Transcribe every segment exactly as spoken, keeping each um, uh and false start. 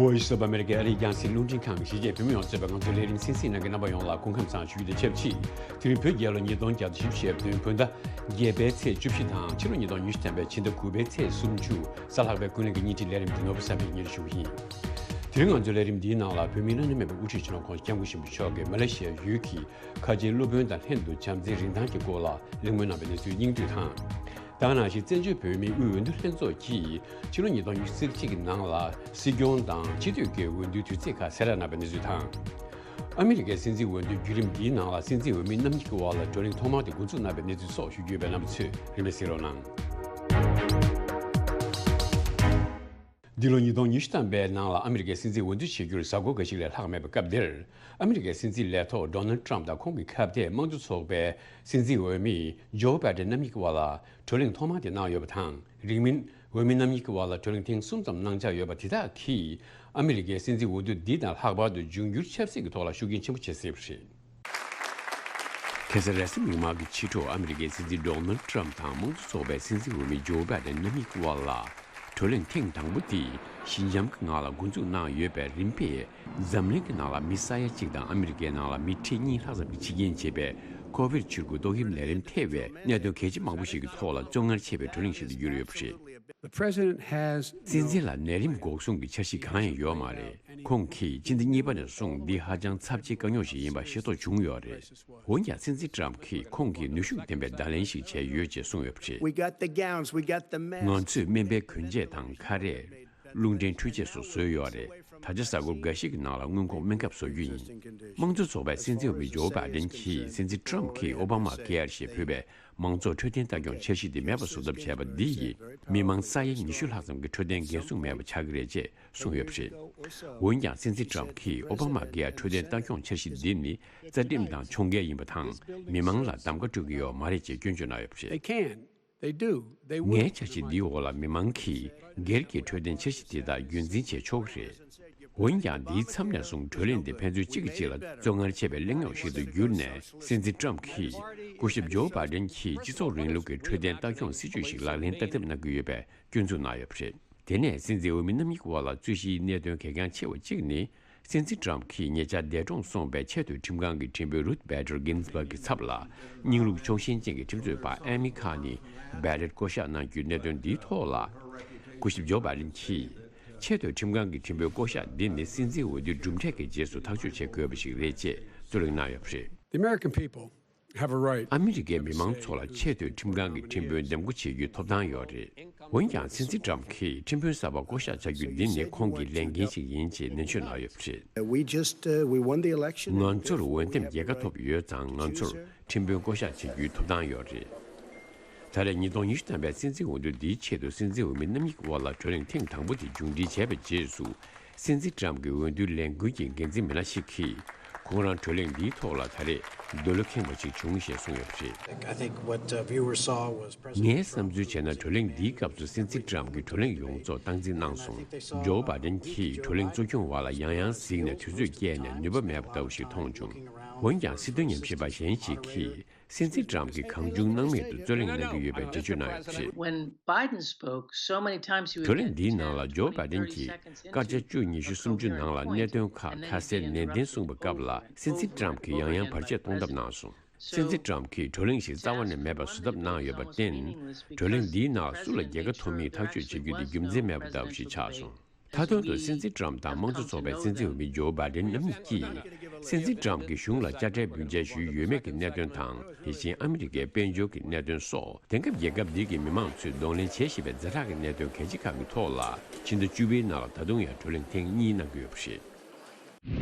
Voice of America ཨ་རིའི་རྒྱང་སྲིང་རླུང་འཕྲིན་ཁང་གི་གཞིས་བྱེས་བོད་མི་ཡོངས་གཙོས་པའི་ང་ཚོའི་ལས་རིམ་གསན་གཟིགས་གནང་མཁན་རྣམ་པ་ཡོངས་ལ་སྐུ་ཁམས་བཟང་ཞུ་རྒྱུ་དང་ཆབས་ཅིག་དེ་རིང་བོད་རྒྱལ་ལོ་ཉིས་སྟོང་བརྒྱ་དང་བཞི་བཅུ་ཞེ་བདུན་བོད་ཟླ་བརྒྱད་པའི་ཚེས་བཅུ་བཞི་དང་ཕྱི་ལོ་ཉིས་སྟོང་ཉི་ཤུ་ཐམ་པའི་ཕྱི་ཟླ་དགུ་པའི་ཚེས་སུམ་ཅུ། གཟའ་ལྷག་པའི་ཀུན་གླེང་གི་བརྙན་འཕྲིན་ལས་རིམ་གྱི་ནོར་བུ་བསམ་འཕེལ་གྱིས་སྙན་སྒྲོན་ཞུ་གི་ཡིན། དེ་རིང་ང་ཚོའི་ལས་རིམ་འདིའི་ནང་ལ་བོད་མིའི་བླ་ན་མེད་པའི་དབུ་ཁྲིད་སྤྱི་ནོར་༧གོང་ས་༧སྐྱབས་མགོན་ཆེན་པོ་མཆོག་གིས་མ་ལེ་ཤི་ཡ་ཡུལ་གྱི་ཁ་ཆེའི་སློབ་དཔོན་དང་ལྷན་དུ་བྱམས་བརྩེའི་རིན་ཐང་གི་སྐོར་ལ་གླེང་མོལ་གནང་བའི་གནས་ཚུལ་སྙིང་བསྡུས་དང་། ད་ག་ནང་བཞིན་བཙན་བྱོལ་བོད་མིའི་དབུས་འོས་བསྡུ་ལྷན་ཚོགས་ཀྱིས་ཕྱི་ལོ་ཉིས་སྟོང་ཉི་ཤུ་རྩ་གཅིག་གི་ནང་ལ་སྲིད་སྐྱོང་དང་སྤྱི་འཐུས་ཀྱི་འོས་བསྡུའི་དུས་ཚིགས་ཁག་གསལ་བསྒྲགས་གནང་བའི་གནས་ཚུལ་དང་། ཨ་མི་རི་ཀའི་སྲིད་འཛིན་འོས་བསྡུའི་བརྒྱུད་རིམ་འདིའི་ནང་ལ་སྲིད་འཛིན་འོས་མི་རྣམ་གཉིས་ཀྱི་དབར་ལ་བགྲོ་གླེང་ཐོག་མར་དེ་འགོ་འཛུགས་གནང་བའི་གནས་ཚུལ་སོགས་ཞུ་རྒྱུ་ཡོད་པས་རྣམ་པ་ཚོས་རིན་མེད་གཟིགས་རོགས་གནང་། འདི་ལོ་ཉིས་སྟོང་ཉི་ཤུ་ཐམ་པའི་ནང་ལ་ཨ་མི་རི་ཀའི་སྲིད་འཛིན་འོས་བསྡུ་བྱེད་རྒྱུར་གཟའ་འཁོར་འགའ་ཞིག་ལས་ལྷག་མེད་པའི་སྐབས་འདིར། ཨ་མི་རི་ཀའི་སྲིད་འཛིན་ལས་ཐོག་ཌོ་ནལ་ཊམ་དང་ཁོང་གི་ཁ་གཏད་དམངས་གཙོ་ཚོགས་པའི་སྲིད་འཛིན་འོས་མི་ཇོ་བྷའི་ཌེན་རྣམ་གཉིས་ཀྱི་དབར་ལ་བགྲོ་གླེང་ཐོག་མ་དེ་གནང་ཡོད་པ་དང་། རིང་མིན་འོས་མི་རྣམ་གཉིས་ཀྱི་དབར་ལ་བགྲོ་གླེང་ཐེངས་གསུམ་ཙམ་གནང་འཆར་ཡོད་པ་དེ་དག་གིས་ཨ་མི་རི་ཀའི་སྲིད་འཛིན་འོས་བསྡུ་འདི་དང་ལྷག་པར་དུ་འབྱུང་འགྱུར་ཆབ་སྲིད་ཀྱི་ཐོག་ལ་ཤུགས་རྐྱེན་ཆེན་པོ་བྱེད་སྲིད་པ་རེད། ཁ་སང་རེས་གཟའ་མིག་དམར་གྱི་ཕྱི་དྲོ་ཨ་མི་རི་ཀའི་སྲིད་འཛིན་ཌོ་ནལ་ཊམ་དང་དམངས་གཙོ་ཚོགས་པའི་སྲིད་འཛིན་འོས་མི་ཇོ་བྷའི་ཌེན་རྣམ་གཉིས་ཀྱི་དབར་ལ་བགྲོ་གླེང་ཐེངས་དང་པོ་དེ་ཞི་འཇམ་གྱི་ངང་ལ་འགོ་འཛུགས་གནང་ཡོད་པའི་རིམ་པས། འཛམ་གླིང་གི་ནང་ལ་མི་ས་ཡ་གཅིག་དང་ཨ་མི་རི་ཀའི་ནང་ལ་མི་ཁྲི་གཉིས་ལྷག་ཙམ་གྱིས་འཆི་རྐྱེན་བྱས་པའི་ཁོ་བིད་ཆུ་འགོ་ཏོག་དབྱིབས་ནད་རིམས་ཐེ་བའི་གནད་དོན་གལ་ཆེ་མང་པོ་ཞིག་གི་ཐོག་ལ་བཙོན་ངར་ཆེ་བའི་བགྲོ་གླེང་ཞིག་ཏུ་གྱུར་ཡོད་པ་རེད། The president has སྲིད་འཛིན་ལ་ནད་རིམས་འགོག་སྲུང་གི་འཆར་གཞི་གང་ཡང་ཡོད་མ་རེད། ཁོང་གིས་སྤྱི་ཟླ་གཉིས་པ་ནས་བཟུང་འདི་ཧ་ཅང་ཚབས་ཆེའི་དཀའ་རྙོག་ཞིག་ཡིན་པ་ཤེས་རྟོགས་བྱུང་ཡོད་རེད། འོན་ཀྱང་སྲིད་འཛིན་ཊམ་གྱིས་ཁོང་གིས་ནུས་ཤུགས་ལྡན་པའི་བརྡ་ལན་ཞིག་བྱས་ཡོད་ཅེས་གསུངས་ཡོད་པ་རེད། We got the gowns, we got the masks. ང་ཚོས་སྨན་པའི་གྱོན་ཆས་དང་ཁ་རས། རླུང་འཕྲིན་འཕྲུལ་ཆས་སོགས་བཟོས་ཡོད་རེད། ད་ཆ་གཟའ་འཁོར་འགའ་ཞིག་གི་ནང་ལ་སྔོན་འགོག་སྨན་ཁབ་བཟོ་རྒྱུ་ཡིན། དམངས་གཙོ་ཚོགས་པའི་སྲིད་འཛིན་འོས་མི་ཇོ་བྷའི་ཌེན་གྱིས་སྲིད་འཛིན་ཊམ་གྱིས་ཨོ་བྷ་མ་ཀེ་ཨར་ཞེས་འབོད་པའི་མང་ཚོགས་འཕྲོད་བསྟེན་ལྟ་སྐྱོང་འཆར་གཞི་དེ་མེད་པ་བཟོ་ཐབས་བྱས་པ་འདི་ཡིས་མི་མང་ས་ཡ་ཉི་ཤུ་ལྷག་ཙམ་གྱི་འཕྲོད་བསྟེན་འགན་སྲུང་མེད་པ་ཆགས་ཀྱི་རེད་ཅེས་གསུངས་ཡོད་པ་རེད། འོན་ཀྱང་སྲིད་འཛིན་ཊམ་གྱིས་ཨོ་བྷ་མ་ཀེ་ཨར་འཕྲོད་བསྟེན་ལྟ་སྐྱོང་འཆར་གཞི་འདི་ནི་རྩ་ཁྲིམས་དང་ཕྱོགས་འགལ་ཡིན་པ་དང་མི་མང་ལ་གདམ་ག་སྤྲོད་ཀྱི་ཡོད་མ་རེད་ཅེས་སྐྱོན་བརྗོད་གནང་ཡོད་པ་རེད། They can. They do. They will. ངའི་འཆར་གཞི་འདིའི་འོག་ལ་མི་མང་གིས་སྒེར་གྱི་འཕྲོད་བསྟེན་འཆར་གཞི་དེ་དག་རྒྱུན་འཛིན་བྱེད་ཆོག་གི་རེད། འོན་ཀྱང་འདིའི་མཚམས་ནས་བཟུང་བགྲོ་གླེང་འདི་ཕན་ཚུན་གཅིག་གིས་གཅིག་ལ་བཙོན་ངར་ཆེ་བའི་གླེང་རྙོག་ཞིག་ཏུ་གྱུར་ནས་སྲིད་འཛིན་ཊམ་གྱིས་སྐུ་ཞབས་ཇོ་བྷའི་ཌེན་གྱིས་སྤྱི་ཚོགས་རིང་ལུགས་ཀྱི་འཕྲོད་བསྟེན་ལྟ་སྐྱོང་སྲིད་ཇུས་ཤིག་ལག་ལེན་བསྟར་ཐབས་གནང་གི་ཡོད་པའི་སྐྱོན་འཛུགས་གནང་ཡོད་པ་རེད། དེ་ནས་སྲིད་འཛིན་འོས་མི་རྣམ་གཉིས་ཀྱི་དབར་ལ་རྩོད་གཞིའི་གནད་དོན་གལ་འགངས་ཆེ་བ་གཅིག་ནི། སྲིད་འཛིན་ཊམ་གྱིས་ཉེ་ཆར་འདས་གྲོངས་སོང་བའི་ཆེས་མཐོའི་ཁྲིམས་ཁང་གི་ཁྲིམས་དཔོན་རུཐ་བྷེ་ཏར་གིན་སི་བྷག་གི་ཚབ་ལ་སྙིང་རུས་ཕྱོགས་ཞེན་ཅན་གྱི་ཁྲིམས་རྩོད་པ་ཨེ་མི་ཁ་ནི་བྷེ་ཏར་བསྐོ་གཞག་གནང་རྒྱུའི་གནད་དོན་འདིའི་ཐོག་ལ། སྐུ་ཞབས་ཇོ་བྷའི་ཌེན་གྱིས། ཆེས་མཐོའི་ཁྲིམས་ཁང་གི་ཁྲིམས་དཔོན་བསྐོ་གཞག་འདི་ནི་སྲིད་འཛིན་འོས་བསྡུའི་གྲུབ་འབྲས་ཀྱི་རྗེས་སུ་ཐག་གཅོད་བྱེད་དགོས་པ་ཞིག་རེད་ཅེས་རྩོད་གླེང་གནང་ཡོད་པ་རེད། The American people have a right. ཨ་མི་རི་ཀའི་མི་མང་ཚོ་ལ་ཆེས་མཐོའི་ཁྲིམས་ཁང་གི་ཁྲིམས་དཔོན་འདེམས་བསྐོ་བྱེད་རྒྱུའི་ཐོབ་ཐང་ཡོད་རེད། འོན་ཀྱང་སྲིད་འཛིན་ཊམ་གྱིས་ཁྲིམས་དཔོན་གསར་པ་བསྐོ་གཞག་བྱ་རྒྱུ་འདི་ནི་ཁོང་གི་ལས་འགན་ཞིག་ཡིན་ཅེས་ནན་བརྗོད་གནང་ཡོད་པ་རེད། We just, uh, we won the election. ང་ཚོར་འོས་འདེམས་རྒྱལ་ཁ་ཐོབ་ཡོད་ཙང་ང་ཚོར་ཁྲིམས་དཔོན་བསྐོ་གཞག་བྱེད་རྒྱུའི་ཐོབ་ཐང་ཡོད་རེད། ད་རེས་ཉིས་སྟོང་ཉི་ཤུ་ཐམ་པའི་སྲིད་འཛིན་འོས་བསྡུ་འདིའི་ཆེད་དུ་སྲིད་འཛིན་འོས་མི་རྣམ་གཉིས་ཀྱི་དབར་ལ་བགྲོ་གླེང་ཐེངས་དང་པོ་དེ་མཇུག་སྒྲིལ་བྱས་པའི་རྗེས་སུ། སྲིད་འཛིན་ཊམ་གྱི་འོས་བསྡུའི་ལས་འགུལ་གྱི་འགན་འཛིན་མི་སྣ་ཞིག་གིས་ཁོང་རང་བགྲོ་གླེང་འདིའི་ཐོག་ལ་ད་རེས་འདོད་བློ་ཁེངས་པ་ཞིག་བྱུང་ཞེས་གསུངས་ཡོད་པ་རེད། I think what, uh, viewers saw was President ངའི་བསམ་ཚུལ་བྱས་ན་བགྲོ་གླེང་འདིའི་སྐབས་སུ་སྲིད་འཛིན་ཊམ་གྱིས་བགྲོ་གླེང་ཡོངས་རྫོགས་སྟངས་འཛིན་གནང་སོང་། ཇོ་བྷའི་ཌེན་གྱིས་བགྲོ་གླེང་གཙོ་སྐྱོང་བ་ལ་ཡང་ཡང་གཟིགས་ནས་དུས་ཚོད་བསྐྱལ་ནས་ནུས་པ་མེད་པ་ལྟ་བུ་ཞིག་མཐོང་བྱུང་། འོན་ཀྱང་སྲིད་དོན་ཉམས་ཞིབ་པ་གཞན་ཞིག་གིས། སྲིད་འཛིན་ཊམ་གྱིས་གང་བྱུང་སྣང་མེད་དུ་རྩོད་གླེང་གནང་གི་ཡོད་པའི་འགྲེལ་བརྗོད་གནང་ཡོད་པ་རེད། When Biden spoke, so many times he would བགྲོ་གླེང་འདིའའི་ནང་ལ་ཇོ་བྷའི་ཌེན་གྱིས་སྐར་ཆ་བཅུ་ཉི་ཤུ་སུམ་ཅུ་ནང་ལ་གནད་དོན་ཁག་ཁ་གསལ་ནན་ཏན་གསུངས་པའི་སྐབས་ལ་སྲིད་འཛིན་ཊམ་གྱིས་ཡང་ཡང་བར་ཆད་གཏོང་ཐབས་གནང་སོང་། སྲིད་འཛིན་ཊམ་གྱིས་བགྲོ་གླེང་ཞིག་རྩ་བ་ནས་མེད་པ་བཟོ་ཐབས་གནང་ཡོད་པར་བརྟེན། བགྲོ་གླེང་འདིའི་ནང་སུ་ལ་རྒྱལ་ཁ་ཐོབ་མིན་ཐག་གཅོད་བྱེད་རྒྱུ་དེ་རྒྱུ་མཚན་མེད་པ་ལྟ་བུ་ཞིག་ཆགས་སོང་། མཐའ་དོན་དུ་སྲིད་འཛིན་ཊམ་དང་དམངས་གཙོ་ཚོགས་པའི་སྲིད་འཛིན་འོས་མི་ཇོ་བྷའི་ཌེན་རྣམ་གཉིས་ཀྱིས། སྲིད་འཛིན་ཊམ་གྱིས་གཞུང་ལ་དཔྱ་ཁྲལ་འབུལ་འཆར་ཞུས་ཡོད་མེད་ཀྱི་གནད་དོན་དང་། དེ་བཞིན་ཨ་མི་རི་ཀའི་དཔལ་འབྱོར་གྱི་གནད་དོན་སོགས། དེང་སྐབས་རྒྱལ་ཁབ་འདི་གི་མི་མང་ཚོས་གདོང་ལེན་བྱེད་བཞིན་པའི་ཛ་དྲག་གི་གནད་དོན་གལ་ཆེ་ཁག་གི་ཐོག་ལ། ཕྱི་ཟླ་བཅུ་པའི་ནང་ལ་ད་དུང་ཡང་བགྲོ་གླེང་ཐེངས་གཉིས་གནང་གི་ཡོད་པ་རེད།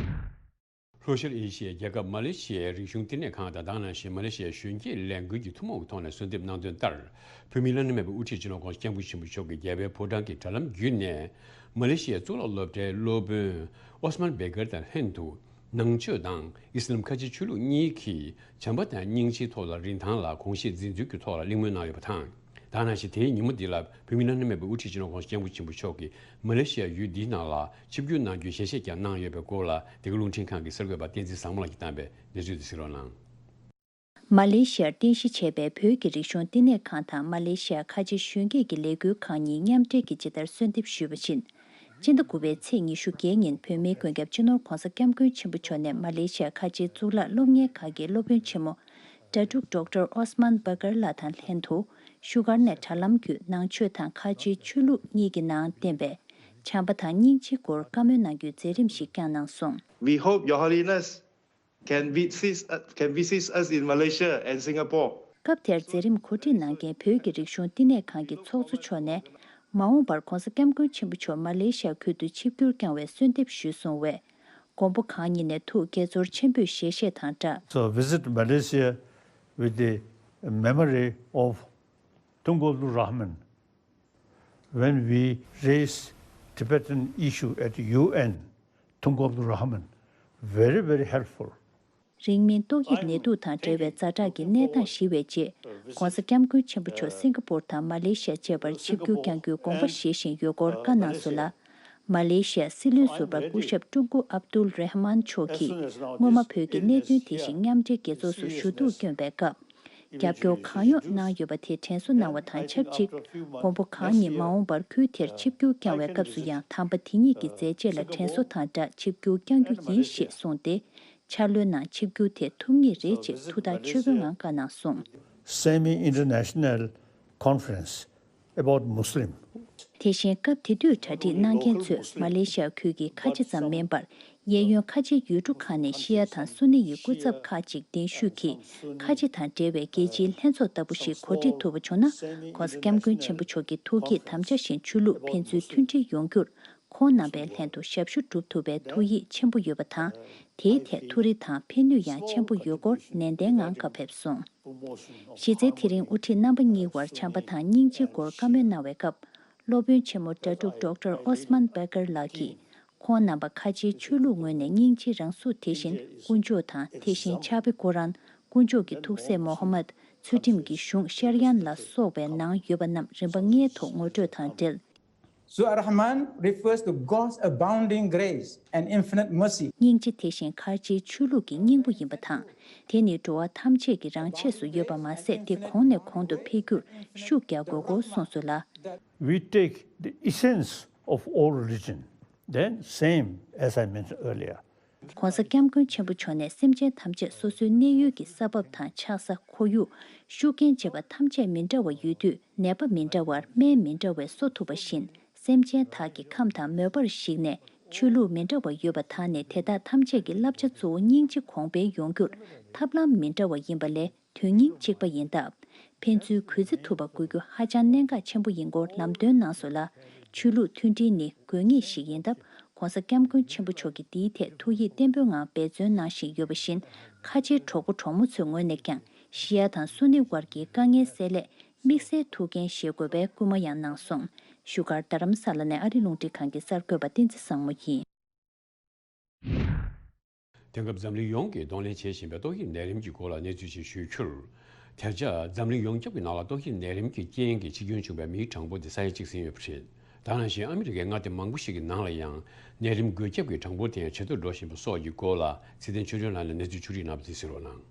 ལྷོ་ཤར་ཨེ་ཤི་ཡའི་རྒྱལ་ཁབ་མ་ལེ་ཤི་ཡའི་རིག་གཞུང་བསྟི་གནས་ཁང་དང་། ད་ག་ནང་བཞིན་མ་ལེ་ཤི་ཡའི་གཞོན་སྐྱེས་ལས་འགུལ་གྱིས་ཐུན་མོང་གི་ཐོག་ནས་གསོལ་འདེབས་གནང་དོན་ལྟར། བོད་མིའི་བླ་ན་མེད་པའི་དབུ་ཁྲིད་སྤྱི་ནོར་༧གོང་ས་༧སྐྱབས་མགོན་ཆེན་པོ་མཆོག་གིས་རྒྱལ་བའི་ཕོ་བྲང་གི་དྲ་ལམ་བརྒྱུད་ནས། མ་ལེ་ཤི་ཡའི་གཙུག་ལག་སློབ་གྲྭའི་སློབ་དཔོན་ཨོ་སི་མན་བེ་ཀར་དང་ལྷན་དུ། ནང་ཆོས་དང་ཨི་སི་ལམ་ཁ་ཆེ་ཆོས་ལུགས་གཉིས་ཀྱི་བྱམས་པ་དང་སྙིང་རྗེའི་ཐོག་ལ་རིན་ཐང་ལ་དགོངས་བཞེས་འཛིན་ཚུལ་གྱི་ཐོག་ལ་གླེང་མོལ་གནང་ཡོད་པ་དང་། ད་ག་ནང་བཞིན་དེའི་ཉིན་མོ་འདི་ལ་བོད་མིའི་བླ་ན་མེད་པའི་དབུ་ཁྲིད་སྤྱི་ནོར་༧གོང་ས་༧སྐྱབས་མགོན་ཆེན་པོ་མཆོག་གིས་མ་ལེ་ཤི་ཡ་ཡུལ་འདིའི་ནང་ལ་ཆིབས་བསྒྱུར་གནང་རྒྱུའི་ཞལ་བཞེས་ཀྱང་གནང་ཡོད་པའི་སྐོར་ལ། འདི་ག་རླུང་འཕྲིན་ཁང་གི་གསར་འགོད་པ་བསྟན་འཛིན་བཟང་མོ་ལགས་ཀྱིས་བཏང་པའི་གནས་ཚུལ་དེ་གཟིགས་རོགས་གནང་། མ་ལེ་ཤི་ཡར་རྟེན་གཞི་བྱས་པའི་བོད་ཀྱི་རིག་གཞུང་བསྟི་གནས་ཁང་དང་མ་ལེ་ཤི་ཡ་ཁ་ཆེ་གཞོན་སྐྱེས་ཀྱི་ལས་འགུལ་ཁང་གཉིས་མཉམ་འབྲེལ་གྱིས་ཇི་ལྟར་གསོལ་འདེབས་ཞུས་པ་བཞིན། སྤྱི་ཟླ་དགུ་པའི་ཚེས་ཉི་ཤུ་རྩ་བརྒྱད་ཉིན་བོད་མིའི་མགོན་སྐྱབས་སྤྱི་ནོར་༧གོང་ས་༧སྐྱབས་མགོན་ཆེན་པོ་མཆོག་ནས་མ་ལེ་ཤི་ཡ་ཁ་ཆེའི་གཙུག་ལག་སློབ་གཉེར་ཁང་གི་སློབ་དཔོན་ཆེན་མོ་ཌ་ཀྲུག་ཌོག་ཊར་ཨོ་སི་མན་སྦག་ཀར་ལགས་དང་ལྷན་དུ་བཞུགས་སྒར་ནས་དྲ་ལམ་བརྒྱུད་ནང་ཆོས་དང་ཁ་ཆེའི་ཆོས་ལུགས་གཉིས་ཀྱི་ནང་བསྟན་པའི་བྱམས་པ་དང་སྙིང་རྗེའི་སྐོར་བཀའ་མོལ་གནང་རྒྱུའི་མཛད་རིམ་ཞིག་བསྐྱངས་གནང་སོང་། We hope Your Holiness can visit, can visit us in Malaysia and Singapore. སྐབས་དེར་མཛད་རིམ་གོ་སྒྲིག་གནང་མཁན་བོད་ཀྱི་རིག་གཞུང་བསྟི་གནས་ཁང་གི་ཚོགས་གཙོ་མཆོག་ནས། མ་འོངས་པར་༧གོང་ས་༧སྐྱབས་མགོན་ཆེན་པོ་མཆོག་མ་ལེ་ཤི་ཡ་ཁུལ་དུ་ཆིབས་བསྒྱུར་བསྐྱངས་བའི་གསོལ་འདེབས་ཞུས་སོང་བས། མགོན་པོ་གང་ཉིད་ནས་ཐུགས་དགྱེས་ཚོར་ཆེན་པོས་ཞལ་བཞེས་དང་སྦྲགས། So visit Malaysia with the memory of Tunku Abdul Rahman. When we raise Tibetan issue at U N, Tunku Abdul Rahman, very, very helpful. རིང་མིན་ཏོག་དབྱིབས་ནད་དུག་དང་འབྲེལ་བའི་ཛ་དྲག་གི་གནས་སྟངས་ཞི་བའི་རྗེས། ༸གོང་ས་༸སྐྱབས་མགོན་ཆེན་པོ་མཆོག་སིང་ག་པུར་དང་མ་ལེ་ཤི་ཡ་བཅས་པར་ཆིབས་བསྒྱུར་བསྐྱང་རྒྱུའི་དགོངས་པ་བཞེས་བཞིན་ཡོད་སྐོར་བཀའ་གནང་སོང་ལ། མ་ལེ་ཤི་ཡ་སྲིད་བློན་ཟུར་པ་སྐུ་ཞབས་ཀྲུང་གོ་ཨབ་དུལ་རེ་ཧ་མན་མཆོག་གིས་སྔོན་མ་བོད་ཀྱི་གནད་དོན་དེ་བཞིན་མཉམ་འབྲེལ་རྒྱལ་ཚོགས་སུ་ཞུ་གཏུག་བསྐྱོན་པའི་སྐབས། རྒྱབ་སྐྱོར་གང་ཡོང་གནང་ཡོད་པ་དེ་དྲན་གསོ་གནང་བ་དང་ཆབས་ཅིག་མགོན་པོ་གང་ཉིད་མ་འོངས་པར་ཁུལ་དེར་ཆིབས་བསྒྱུར་བསྐྱང་བའི་སྐབས་སུ་ཡང་དམ་པ་དེ་ཉིད་ཀྱི་མཛད་རྗེས་ལ་དྲན་གསོ་དང་སྦྲགས་ཆིབས་བསྒྱུར་བསྐྱང་རྒྱུ་ཡིན་ཞེས་གསུངས་ཏེ། འཆར་ལོའི་ནང་ཆིབས་བསྒྱུར་དེ་ཐུབ་ངེས་རེད་ཅེས་ཐུགས་ཐག་ཆོད་པོའི་ངང་བཀའ་གནང་སོང་། Semi International Conference about Muslim. དེ་བཞིན་སྐབས་དེ་དུས་གྲ་སྒྲིག་གནང་མཁན་ཚོས་མ་ལེ་ཤི་ཡ་ཁུལ་གྱི་ཁ་ཆེ་ཙམ་མིན་པར། གཡས་གཡོན་ཁ་ཆེའི་ཡུལ་གྲུ་ཁག་ནས་ཤི་ཡ་དང་སུ་ནི་ཡི་སྐུ་ཚབ་ཁག་ཅིག་གདན་ཞུས་ཀྱིས། ཁ་ཆེ་དང་འབྲེལ་བའི་རྒྱལ་སྤྱིའི་ལྷན་ཚོགས་ལྟ་བུ་ཞིག་གོ་སྒྲིག་ཐུབ་པ་བྱུང་ན། ༸གོང་ས་༸སྐྱབས་མགོན་ཆེན་པོ་མཆོག་གི་ཐུགས་བསྐྱེད་དམ་བཅའ་བཞིན་ཆོས་ལུགས་ཕན་ཚུན་མཐུན་སྒྲིལ་ཡོང་རྒྱུར། ཁོང་རྣམ་པའི་ལྷན་དུ་ཞབས་ཞུ་སྒྲུབ་ཐུབ་པའི་ཐུགས་ཡིད་ཆེན་པོ་ཡོད་པ་དང་། དེའི་ཐད་ཐུགས་རེ་དང་ཕན་ནུས་ཡང་ཆེན་པོ་ཡོད་སྐོར་ནན་ཏན་ངང་བཀའ་ཕེབས་སོང་། གཞི་རྩའི་དེ་རིང་དབུ་ཁྲིད་རྣམ་པ་གཉིས་དབར་བྱམས་པ་དང་སྙིང་རྗེའི་སྐོར་བཀའ་མོལ་གནང་བའི་སྐབས། སློབ་དཔོན་ཆེན་མོ་ཌ་ཀྲུག་ཌོག་ཊར་ཨོ་སི་མན་སྦེ་ཀར་ལགས་ཀྱིས། ཁོང་རྣམ་པ་ཁ་ཆེའི་ཆོས་ལུགས་ངོས་ནས་སྙིང་རྗེའི་རང་གཟུགས་དེ་བཞིན་དཀོན་མཆོག་དང་དེ་བཞིན་ཕྱག་དཔེ་ཀོ་རན། དཀོན་མཆོག་གི་ཐུགས་སྲས་མོ་ཧ་མད། ཚུལ་ཁྲིམས་ཀྱི་གཞུང་ཤར་ཡན་ལ་སོགས་པའི་ནང་ཡོད་པ་རྣམས་རིམ་པ་ལྔའི་ཐོག་ངོ་སྤྲོད་དང་འབྲེལ། Zu Ar-Rahman refers to God's abounding grace and infinite mercy. སྙིང་རྗེ་དེ་བཞིན་གར་ཆེའི་ཆོས་ལུགས་ཀྱི་སྙིང་པོ་ཡིན་པ་དང་། དེ་ནི་འགྲོ་བ་ཐམས་ཅད་ཀྱི་རང་ཆས་སུ་ཡོད་པ་མ་ཟད། དེ་གོང་ནས་གོང་དུ་འཕེལ་རྒྱུར་ཤུགས་རྒྱག་དགོས་སྐོར་གསུངས་སོང་ལ། We take the essence of all religion, then same as I mentioned earlier. ༸གོང་ས་༸སྐྱབས་མགོན་ཆེན་པོ་མཆོག་ནས་སེམས་ཅན་ཐམས་ཅད་སོ་སོའི་གནས་ཡུལ་གྱི་ས་བབ་དང་ཆགས་ས། ཁོར་ཡུག་ཤུགས་རྐྱེན་བཅས་པ་ཐམས་ཅད་མི་འདྲ་བ་ཡོད་དུས། ནད་པ་མི་འདྲ་བར་སྨན་མི་འདྲ་བས་གསོ་ཐུབ་པ་བཞིན། སེམས་ཅན་དག་གི་ཁམས་དང་མོས་པར་གཞིགས་ནས་ཆོས་ལུགས་མི་འདྲ་བ་ཡོད་པ་དག་ནས་དེ་དག་ཐམས་ཅད་ཀྱི་བསླབ་བྱ་གཙོ་བོ་སྙིང་རྗེ་གོང་འཕེལ་ཡོང་རྒྱུར་ཐབས་ལམ་མི་འདྲ་བ་ཡིན་པ་ལས། དོན་སྙིང་གཅིག་པ་ཡིན་སྟབས། ཕན་ཚུན་གུས་བརྩི་ཐུབ་པ་དགོས་རྒྱུ་ཧ་ཅང་གནད་འགག་ཆེན་པོ་ཡིན་སྐོར་ལམ་སྟོན་གནང་སོང་ལ། ཆོས་ལུགས་མཐུན་སྒྲིལ་ནི་དགོས་ངེས་ཤིག་ཡིན་སྟབས། ༸གོང་ས་༸སྐྱབས་མགོན་ཆེན་པོ་མཆོག་གིས་འདིའི་ཐད་ཐུགས་ཡིད་བརྟན་པོའི་ངང་འབད་བརྩོན་གནང་བཞིན་ཡོད་པ་བཞིན། ཁ་ཆེའི་གྲོགས་པོ་གྲོགས་མོ་ཚོའི་ངོས་ནས་ཀྱང་ཤི་ཡ་དང་སུ་ནི་དབར་གྱི་དཀའ་ངལ་སེལ་སླད་དམིགས་བསལ་ཐུགས་འགན་བཞེས་དགོས་པའི་སྐུལ་མ་ཡང་གནང་སོང་། བཞུགས་སྒར་རྡ་རམ་ས་ལ་ནས་ཨ་རི་རླུང་འཕྲིན་ཁང་གི་གསར་འགོད་པ་བསྟན་འཛིན་བཟང་མོ་ཡིན། དེང་སྐབས་འཛམ་གླིང་ཡོངས་ཀྱིས་གདོང་ལེན་བྱེད་བཞིན་པའི་ཏོག་དབྱིབས་ནད་རིམས་ཀྱི་སྐོར་ལ་གནས་ཚུལ་ཞིག་ཞུས་ཁུལ། དེ་རྗེས་འཛམ་གླིང་ཡོངས་ཁྱབ་ཀྱི་ནང་ལ་ཏོག་དབྱིབས་ནད་རིམས་ཀྱི་རྐྱེན་གྱིས་འཆི་སྐྱོན་བྱུང་བའི་མིའི་གྲངས་འབོར་དེ་ས་ཡ་གཅིག་ཟིན་ཡོད་པ་རེད། ད་ནང་བཞིན་ཨ་མི་རི་ཀའི་མངའ་སྡེ་མང་པོ་ཞིག་གི་ནང་ལ་ཡང་ནད་རིམས་འགོས་ཁྱབ་ཀྱི་གྲངས་འབོར་དེ་ཡང་ཇེ་མཐོར་འགྲོ་བཞིན་པ་སོགས་ཀྱི་སྐོར་ལ་ཚེ་བརྟན་ཆོས་སྒྲོན་ལགས་ནས་གནས་ཚུལ་ཕྱོགས་སྒྲིག་གནང་བ་དེ་གཟིགས་རོགས་གནང་།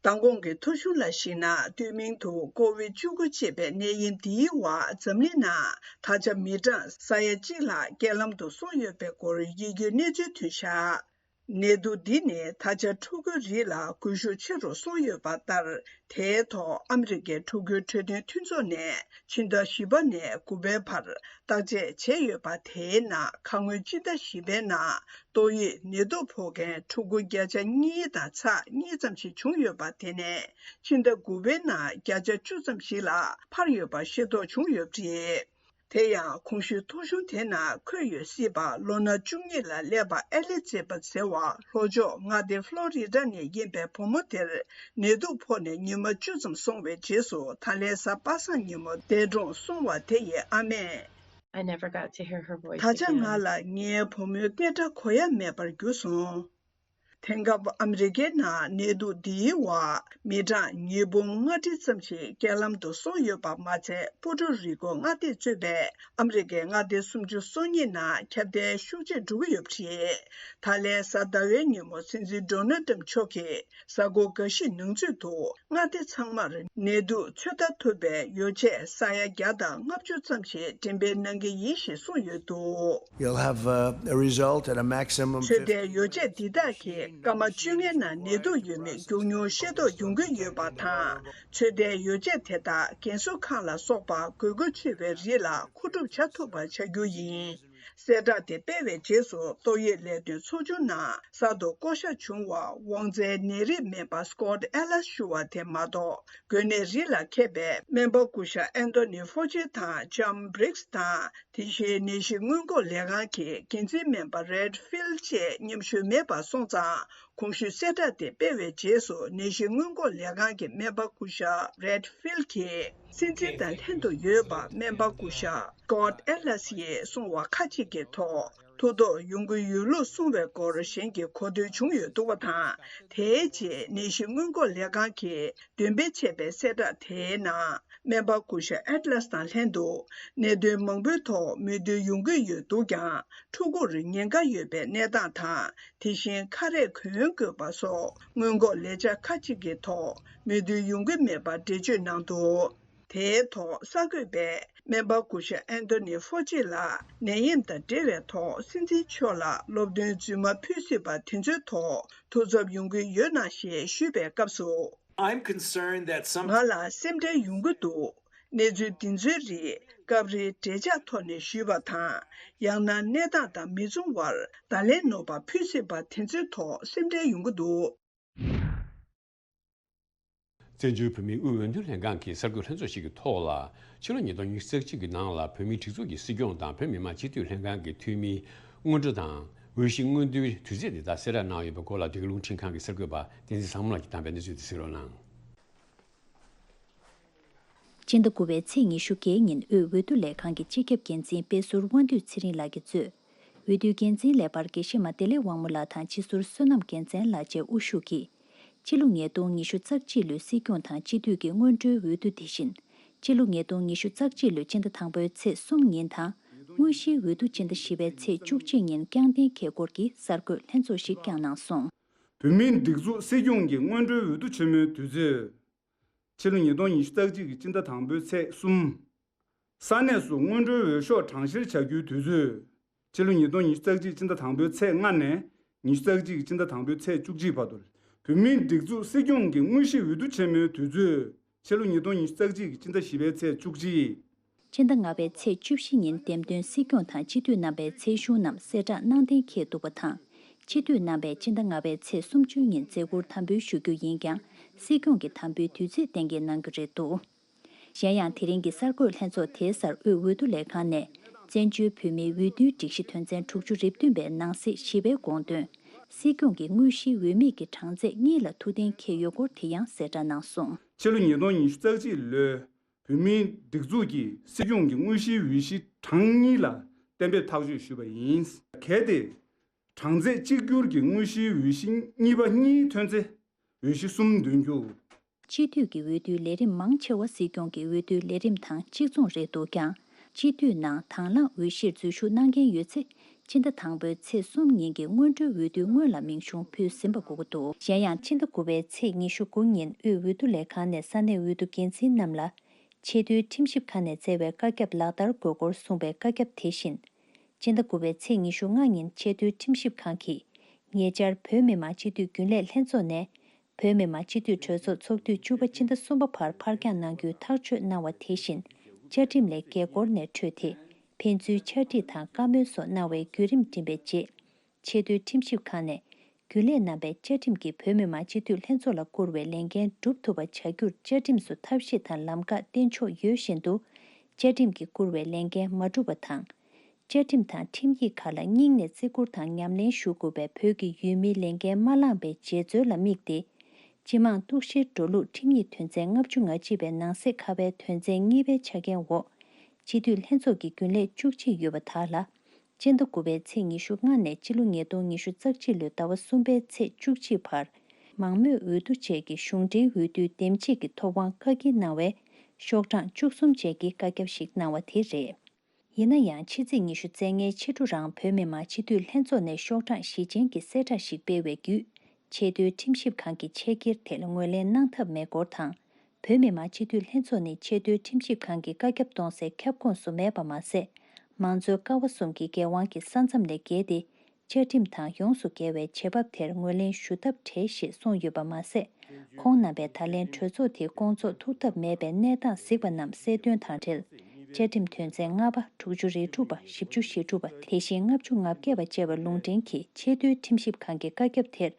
མདང་དགོང་གི་ཐོ་གཞུང་ལ་གཞིགས་ན། སྟོད་སྨད་དུ་ཀོ་བིཌ་བཅུ་དགུ་ཅེས་པའི་ནད་ཡམས་འདིའི་འོག་འཛམ་གླིང་ནང་ད་ཆ་མི་གྲངས་ས་ཡ་གཅིག་ལྷག་རྐྱེན་ལམ་དུ་སོང་ཡོད་པའི་སྐོར་ཡིད་སྐྱོའི་གནས་ཚུལ་ཐོན་བཞག་ནད་དུག་འདི་ནི་ད་ཆ་ཕྲུ་གུའི་རིགས་ལ་འགོས་ཤུགས་ཆེ་རུ་སོང་ཡོད་པ་ལྟར། དེའི་ཐོག་ཨ་མི་རི་ཀའི་ཕྲུ་གུའི་འཕྲོད་བསྟེན་མཐུན་ཚོགས་ནས་ཕྱི་ཟླ་བཞི་པ་ནས་དགུ་པའི་བར་བརྟག་དཔྱད་བྱས་ཡོད་པ། དེའི་ནང་ཁ་སྔོན་སྤྱི་ཟླ་བཞི་པའི་ནང་ཏོག་དབྱིབས་ནད་དུག་ཕོག་མཁན་ཕྲུ་གུ་བརྒྱ་ཆ་གཉིས་དང་ཚེག་གཉིས་ཙམ་ཞིག་བྱུང་ཡོད་པ། དེ་ནས་ཕྱི་ཟླ་དགུ་པའི་ནང་བརྒྱ་ཆ་བཅུ་ཙམ་ཞིག་ལ་འཕར་ཡོད་པ་ཤེས་རྟོགས་བྱུང་ཡོད་པ་རེད། དེ་ཡང་གོང་ཞུས་ཐོ་གཞུང་དེ་ནང་འཁོད་ཡོད་སྲིད་པ་ལོ་ན་བཅུ་གཉིས་ལ་སླེབས་པ་ཨེ་ལི་ཛེ་བྷ་ཟེར་བ་ལྷོ་ཕྱོགས་མངའ་སྡེ་ཕློ་རི་ཌ་ནས་ཡིན་པའི་བུ་མོ་དེར་ནད་དུག་ཕོག་ནས་ཉི་མ་བཅུ་ཙམ་སོང་བའི་རྗེས་སུ་ད་ལན་གཟའ་པ་སངས་ཉིན་མོ་འདས་གྲོངས་སོང་བ་དེ་ཡི་ཨ་མས། I never got to hear her voice again. ད་ཆ་ང་ལ་ངའི་བུ་མོའི་སྐད་སྒྲ་གོ་ཡ་མེད་པར་གྱུར་སོང་། དེང་སྐབས་ཨ་མི་རི་ཀའི་ནང་ནད་དུག་འདིའི་འོག་མི་གྲངས་ཉིས་འབུམ་ལྔ་ཁྲི་ཙམ་ཞིག་རྐྱེན་ལམ་དུ་སོང་ཡོད་པ་མ་ཚད། པུ་ཀྲུ་རི་ཀོ་མངའ་སྡེས་གཙོས་པའི་ཨ་མི་རི་ཀའི་མངའ་སྡེ་སུམ་ཅུ་སོ་གཉིས་ནང་ཁྱབ་གདལ་ཤུགས་ཆེ་འགྲོ་གི་ཡོད་པ་རེད། ད་ལན་གཟའ་ཟླ་བའི་ཉིན་མོ་སྲིད་འཛིན་ཌོ་ནལ་ཏྲམ་མཆོག་གིས་གཟའ་འཁོར་འགའ་ཤས་ནང་ཚུད་དུ་མངའ་སྡེ་ཚང་མར་ནད་དུག་ཚོད་ལྟ་ཐུབ་པའི་ཡོ་བྱད་ས་ཡ་བརྒྱ་དང་ལྔ་བཅུ་ཙམ་ཞིག་འགྲེམས་སྤེལ་གནང་གི་ཡིན་ཞེས་གསུངས་ཡོད་འདུག། You'll have uh, a result at a maximum ཚོད་ལྟའི་ཡོ་བྱད་འདི་དག་གིས་སྐར་མ་བཅོ་ལྔའི་ནང་ནད་དུག་ཡོད་མེད་མགྱོགས་མྱུར་ཤེས་རྟོགས་ཡོང་གི་ཡོད་པ་དང་། ཚོད་ལྟའི་ཡོ་བྱད་དེ་དག་རྒན་གསོ་ཁང་ལ་སོགས་པ་དགོས་མཁོ་ཆེ་བའི་རིགས་ལ་མཁོ་སྒྲུབ་བྱ་ཐུབ་པ་བྱ་རྒྱུ་ཡིན། གསལ་བསྒྲགས་དེ་སྤེལ་བའི་རྗེས་སུ་ཏོག་དབྱིབས་ལས་དོན་ཚོགས་ཆུང་ནང་གསར་དུ་བསྐོ་གཞག་བྱུང་བ་དབང་འཛིན་ནད་རིགས་སྨན་པ་Scott Ellis ཞུ་བ་དེ་མ་གཏོགས། འགོས་ནད་རིགས་ལ་མཁས་པའི་སྨན་པ་སྐུ་ཞབས་Anthony Fauci དང་John Birx དང་། དེ་བཞིན་ནད་གཞི་སྔོན་འགོག་ལས་ཁང་གི་འགན་འཛིན་སྨན་པ་Brad Field བཅས་མཉམ་ཞུགས་མེད་པ་སོང་ཙང་། གོང་ཞུས་གསལ་བསྒྲགས་དེ་སྤེལ་བའི་རྗེས་སུ་ནད་གཞི་སྔོན་འགོག་ལས་ཁང་གི་སྨན་པ་སྐུ་ཞབས་Brad Field གྱིས། སྲིད་འཛིན་དང་ལྷན་དུ་ཡོད་པ་སྨན་པ་སྐུ་ཞབས་Scott Ellis ཡིས་གསུངས་པ་ཁག་ཅིག་གི་ཐོག་ཐུགས་དོགས་ཡོང་གི་ཡོད་ལུགས་གསུངས་པའི་སྐོར་གཞན་གྱིས་གོ་ཐོས་བྱུང་ཡོད་འདུག་པ་དང་། དེའི་རྗེས་ནད་གཞི་སྔོན་འགོག་ལས་ཁང་གིས་འདོན་སྤེལ་བྱས་པའི་གསལ་བསྒྲགས་དེའི་ནང་། སྨན་པ་སྐུ་ཞབས་Ellis དང་ལྷན་དུ་གནད་དོན་མང་པོའི་ཐོག་མོས་མཐུན་ཡོང་གི་ཡོད་འདུག་ཀྱང་། ཕྲུ་གུར་ཉེན་ཁ་ཡོད་པའི་གནས་སྟངས་དང་། དེ་བཞིན་ཁ་རས་གོན་དགོས་པ་སོགས་སྔོན་འགོག་ལས་འཆར་ཁག་ཅིག་གི་ཐོག་མོས་མཐུན་ཡོང་གི་མེད་པ་འགྲེལ་བརྗོད་གནང་འདུག། དེའི་ཐོག་གསར་འགོད་པས་སྨན་པ་སྐུ་ཞབས་Anthony Fauci ལ་ནད་ཡམས་དང་འབྲེལ་བའི་ཐོག་སྲིད་འཛིན་མཆོག་ལ་སློབ་སྟོན་རྫུན་མ་ཕུལ་སྲིད་པ་དེ་ཚོའི་ཐོག་ཐུགས་འཚབ་ཡོང་གི་ཡོད་ན་ཞེས་ཞུས་པའི་སྐབས་སུ། I'm concerned that some ང་ལ་སེམས་ཁྲལ་ཡོང་གི་འདུག། གནས་ཚུལ་འདི་ཚོའི་རིགས་སྐབས་རེ་འབྲེལ་ཆགས་ཐོག་ནས་ཞུས་པ་དང་། ཡང་ན་གནས་སྟངས་དང་མི་མཚུངས་པར་བརྡ་ལན་ནོར་བ་ཕུལ་སྲིད་པ་དེ་ཚོའི་ཐོག་སེམས་ཁྲལ་ཡོང་གི་འདུག། བཙན་བྱོལ་བོད་མིའི་དབུས་འོས་བསྡུ་ལྷན་ཁང་གི་གསར་འགོད་ལྷན་ཚོགས་ཤིག་གི་ཐོག་ལ། ཕྱི་ལོ་ཉིས་སྟོང་ཉི་ཤུ་རྩ་གཅིག་གི་ནང་ལ་བོད་མིའི་སྒྲིག་འཛུགས་ཀྱི་སྲིད་སྐྱོང་དང་བོད་མི་མང་སྤྱི་འཐུས་ལྷན་ཁང་གི་འཐུས་མིའི་སྔོན་འགྲོ་དང་། འོས་གཞི་སྔོན་བསྡུའི་དུས་ཚེས་འདི་དག་གསལ་བསྒྲགས་གནང་ཡོད་པའི་སྐོར་ལ། འདི་ག་རླུང་འཕྲིན་ཁང་གི་གསར་འགོད་པ་བསྟན་འཛིན་བཟང་མོ་ལགས་ཀྱིས་བཏང་བའི་གནས་ཚུལ་དེ་གཟིགས་རོགས་གནང་། སྤྱི་ཟླ་དགུ་པའི་ཚེས་ཉི་ཤུ་བརྒྱད་ཉིན་དབུས་འོས་བསྡུ་ལས་ཁང་གི་སྤྱི་ཁྱབ་འགན་འཛིན་དཔེ་ཟུར་དབང་འདུས་ཚེ་རིང་ལགས་ཀྱིས་གཙོས། འོས་བསྡུའི་འགན་འཛིན་ལས་འཕར་དགེ་བཤེས་མ་བདེ་ལེགས་དབང་མོ་ལགས་དང་སྤྱི་ཟུར་བསོད་ནམས་རྒྱལ་མཚན་ལགས་བཅས་དབུ་བཞུགས་ཀྱིས། སྤྱི་ལོ་ཉིས་སྟོང་ཉི་ཤུ་རྩ་གཅིག་ལོའི་སྲིད་སྐྱོང་དང་སྤྱི་འཐུས་ཀྱི་སྔོན་འགྲོའི་འོས་བསྡུ་དེ་བཞིན། སྤྱི་ལོ་ཉིས་སྟོང་ཉི་ཤུ་རྩ་གཅིག་ལོའི་སྤྱི་ཟླ་དང་པོའི་ཚེས་གསུམ་ཉིན་དང་། དངོས་གཞིའི་འོས་བསྡུ་སྤྱི་ཟླ་བཞི་པའི་ཚེས་བཅུ་གཅིག་ཉིན་བསྐྱངས་གཏན་འཁེལ་སྐོར་གྱི་གསར་འགོད་ལྷན་ཚོགས་ཤིག་བསྐྱངས་གནང་སོང་། བོད་མིའི་སྒྲིག་འཛུགས་སྲིད་སྐྱོང་གི་སྔོན་འགྲོའི་འོས་བསྡུ་ཆེན་མོའི་དུས་ཚོད། ཕྱི་ལོ་ཉིས་སྟོང་ཉི་ཤུ་རྩ་གཅིག་གི་སྤྱི་ཟླ་དང་པོའི་ཚེས་གསུམ། ས་གནས་སུ་སྔོན་འགྲོའི་འོས་ཤོག་གྲངས་བཤེར་བྱ་རྒྱུའི་དུས་ཚོད། ཕྱི་ལོ་ཉིས་སྟོང་ཉི་ཤུ་རྩ་གཅིག་སྤྱི་ཟླ་དང་པོའི་ཚེས་ལྔ་ནས་ཉི་ཤུ་རྩ་གཅིག་སྤྱི་ཟླ་དང་པོའི་ཚེས་བཅུ་གཅིག་བར་དུ། བོད་མིའི་སྒྲིག་འཛུགས་སྲིད་སྐྱོང་གི་དངོས་གཞི་འོས་བསྡུ་ཆེན་མོའི་དུས་ཚོད། ཕྱི་ལོ་ཉིས་སྟོང་ཉི་ཤུ་རྩ་གཅིག་གི་སྤྱི་ཟླ་བཞི་པའི་ཚེས་བཅུ་གཅིག། སྤྱི་ཟླ་ལྔ་པའི་ཚེས་བཅུ་བཞི་ཉིན་འདེམས་ཐོན་སྲིད་སྐྱོང་དང་སྤྱི་འཐུས་རྣམ་པའི་ཚེས་གཞུང་རྣམས་གསལ་བསྒྲགས་གནང་གཏན་འཁེལ་འདུག་པ་དང་། སྤྱི་འཐུས་རྣམ་པས་སྤྱི་ཟླ་ལྔ་པའི་ཚེས་སུམ་ཅུ་ཉིན་མཛད་ཁུར་དམ་འབུལ་ཞུ་རྒྱུ་ཡིན་ཀྱང་། སྲིད་སྐྱོང་གི་དམ་འབུལ་དུས་ཚོད་གཏན་འཁེལ་གནང་གི་རེད་འདུག། གཞན་ཡང་། དེ་རིང་གི་གསར་འགོད་ལྷན་ཚོགས་དེའི་སར་དབུས་འོས་བསྡུ་ལས་ཁང་ནས། བཙན་བྱོལ་བོད་མིའི་འོས་བསྡུའི་སྒྲིག་གཞི་དོན་ཚན་དྲུག་ཅུ་རེ་བདུན་པའི་ནང་གསེས་བཞི་པའི་དགོངས་དོན། སྲིད་སྐྱོང་གི་དངོས་གཞིའི་འོས་མི་གི་གྲངས་ཚད་གཉིས་ལ་ཐུགས་གཏན་འཁེལ་ཡོད་སྐོར་དེ་ཡང་གསལ་བསྒྲགས་གནང་སོང་། ཕྱི་ལོ་ཉིས་སྟོང་ཉི་ཤུ་རྩ་གཅིག་ལོའི་བོད་མིའི་སྒྲིག་འཛུགས་ཀྱི་སྲིད་སྐྱོང་གི་དངོས་གཞིའི་འོས་གཞི་གྲངས་གཉིས་ལ་གཏན་འབེབས་ཐག་གཅོད་ཞུས་པ་ཡིན། གལ་ཏེ། གྲངས་ཚད་གཅིག་གྱུར་གྱི་དངོས་གཞིའི་འོས་གཞི་གཉིས་པ་གཉིས་ཐོན་ཚེ། འོས་གཞི་གསུམ་འདོན་རྒྱུ། སྤྱི་འཐུས་ཀྱི་འོས་བསྡུའི་ལས་རིམ་མང་ཆེ་བ་སྲིད་སྐྱོང་གི་འོས་བསྡུའི་ལས་རིམ་དང་གཅིག་མཚུངས་རེད་འདུག་ཀྱང་། སྤྱི་འཐུས་ནང་དང་བླངས་འོས་གཞིར་འཛུལ་ཞུགས་གནང་མཁན་ཡོད་ཚེ། སྤྱི་ཟླ་དང་པོའི་ཚེས་གསུམ་ཉིན་གྱི་སྔོན་འགྲོའི་འོས་བསྡུའི་སྔོན་ལ་མིང་གཞུང་ཕུལ་ཟིན་པ་དགོས་ཀྱི་འདུག། གཞན་ཡང་། ཕྱི་ཟླ་དགུ་པའི་ཚེས་ཉི་ཤུ་དགུ་ཉིན་དབུས་འོས་བསྡུ་ལས་ཁང་ནས་ས་གནས་འོས་བསྡུ་འགན་འཛིན་རྣམས་ལ། ཆེས་མཐོའི་ཁྲིམས་ཞིབ་ཁང་ནས་བསྩལ་བའི་བཀའ་ཁྱབ་ལག་བསྟར་དགོས་སྐོར་གསུངས་པའི་བཀའ་ཁྱབ་དེ་བཞིན། སྤྱི་ཟླ་དགུ་པའི་ཚེས་ཉི་ཤུ་ལྔ་ཉིན་ཆེས་མཐོའི་ཁྲིམས་ཞིབ་ཁང་གིས། ཉེ་ཆར་བོད་མི་མང་སྤྱི་འཐུས་རྒྱུན་ལས་ལྷན་ཚོགས་ནས། བོད་མི་མང་སྤྱི་འཐུས་གྲོས་ཚོགས་ཚོགས་དུས་བཅུ་པ་སྤྱི་ཟླ་གསུམ་པ་བར་ཕར་འགྱངས་གནང་རྒྱུའི་ཐག་གཅོད་གནང་བ་དེ་བཞིན། བཅའ་ཁྲིམས་ལས་འགལ་སྐོར་ནས་འཕྲོས་ཏེ། ཕན་ཚུན་ཕྱག་བྲིས་དང་བཀའ་མོལ་སོགས་གནང་བའི་བརྒྱུད་རིམ་འགྲིམས་པའི་རྗེས། ཆེས་མཐོའི་ཁྲིམས་ཞིབ་ཁང་ནས། རྒྱུན་ལས་རྣམ་པས་བཅའ་ཁྲིམས་ཀྱིས་བོད་མི་མང་སྤྱི་འཐུས་ལྷན་ཚོགས་ལ་བསྐུར་བའི་ལས་འགན་སྒྲུབ་ཐུབ་པ་བྱ་རྒྱུར་བཅའ་ཁྲིམས་སུ་ཐབས་ཤེས་དང་ལམ་ཁ་བསྟན་ཆོག་ཡོད་བཞིན་དུ། བཅའ་ཁྲིམས་ཀྱིས་བསྐུར་བའི་ལས་འགན་མ་འགྲུབ་པ་དང་། བཅའ་ཁྲིམས་དང་ཁྲིམས་ཡིག་ཁག་ལ་སྙིང་ནས་བརྩི་བཀུར་དང་ཉམས་ལེན་ཞུ་དགོས་པའི་བོད་ཀྱི་ཡུལ་མིའི་ལས་འགན་མ་བླངས་པའི་རྗེས་འཛོལ་ལ་དམིགས་ཏེ། སྤྱི་དམངས་གཏུག་བཤེར་འགྲོ་ལུགས་ཁྲིམས་ཡིག་དོན་ཚན་ལྔ་བཅུ་ང་གཅིག་པའི་ནང་གསེས་ཁ་པའི་དོན་ཚན་གཉིས་པའི་ཆ་རྐྱེན་འོག་སྤྱི་འཐུས་ལྷན་ཚོགས་ཀྱི་རྒྱུན་ལས་བཅུ་གཅིག་ཡོད་པ་དག་ལ། སྤྱི་ཟླ་དགུ་པའི་ཚེས་ཉི་ཤུ་ལྔ་ནས་ཕྱི་ལོ་ཉིས་སྟོང་ཉི་ཤུ་རྩ་གཅིག་ལོའི་ཟླ་བ་གསུམ་པའི་ཚེས་བཅུ་གཅིག་བར། མང་མོས་འོས་བསྡུ་བཅས་ཀྱི་གཞུང་འབྲེལ་འོས་བསྡུའི་འདེམས་བྱེད་ཀྱི་ཐོབ་དབང་བཀག་སྐྱིལ་གནང་བས། ཤོག་གྲངས་བཅུ་གསུམ་བཅས་ཀྱི་བཀའ་ཁྱབ་ཞིག་གནང་བ་དེ་རེད། ཡིན་ན་ཡང་། ཕྱི་ཚེས་ཉི་ཤུ་རྩ་ལྔའི་ཕྱི་དྲོ་རང་བོད་མི་མང་སྤྱི་འཐུས་ལྷན་ཚོགས་ནས་ཤོག་གྲངས་བཞི་ཅན་གྱི་གསལ་བསྒྲགས་ཤིག་སྤེལ་བའི་བརྒྱུད། ཆེས་མཐོའི་ཁྲིམས་ཞིབ་ཁང་གི་ཆེད་འགེལ་དེར་ངོས་ལེན་གནང་ཐབས་མེད་སྐོར་དང་། བོད་མི་མང་སྤྱི་འཐུས་ལྷན་ཚོགས་ནི་ཆེས་མཐོའི་ཁྲིམས་ཞིབ་ཁང་གི་བཀའ་ཁྱབ་གཏོང་སའི་ཁྱབ་ཁོངས་སུ་མེད་པ་མ་ཟད། མང་གཙོའི་ཀ་བ་གསུམ་གྱི་འགན་དབང་གི་ས་མཚམས་ལས་བརྒལ་ཏེ། བཅའ་ཁྲིམས་དང་ཡོངས་སུ་འགལ་བའི་བྱེད་བབ་དེར་ངོས་ལེན་ཞུ་ཐབས་བྲལ་ཞེས་གསུངས་ཡོད་པ་མ་ཟད། ཁོང་རྣམ་པས་ད་ལན་གྲོས་ཚོགས་དེའི་བསྐོང་ཚོགས་ཐུབ་ཐབས་མེད་པའི་གནས་སྟངས་གཟིགས་པ་རྣམས་གསལ་སྟོན་དང་འབྲེལ། བཅའ་ཁྲིམས་དོན་ཚན་ལྔ་པ། དྲུག་ཅུ་རེ་དྲུག་པ། བཞི་བཅུ་ཞེ་དྲུག་པ། དེ་བཞིན་ལྔ་བཅུ་ང་བརྒྱད་པ་བཅས་པ་ལུང་འདྲེན་གྱིས་ཆེས་མཐོའི་ཁྲིམས་ཞིབ་ཁང་གི་བཀའ་ཁྱབ་དེར་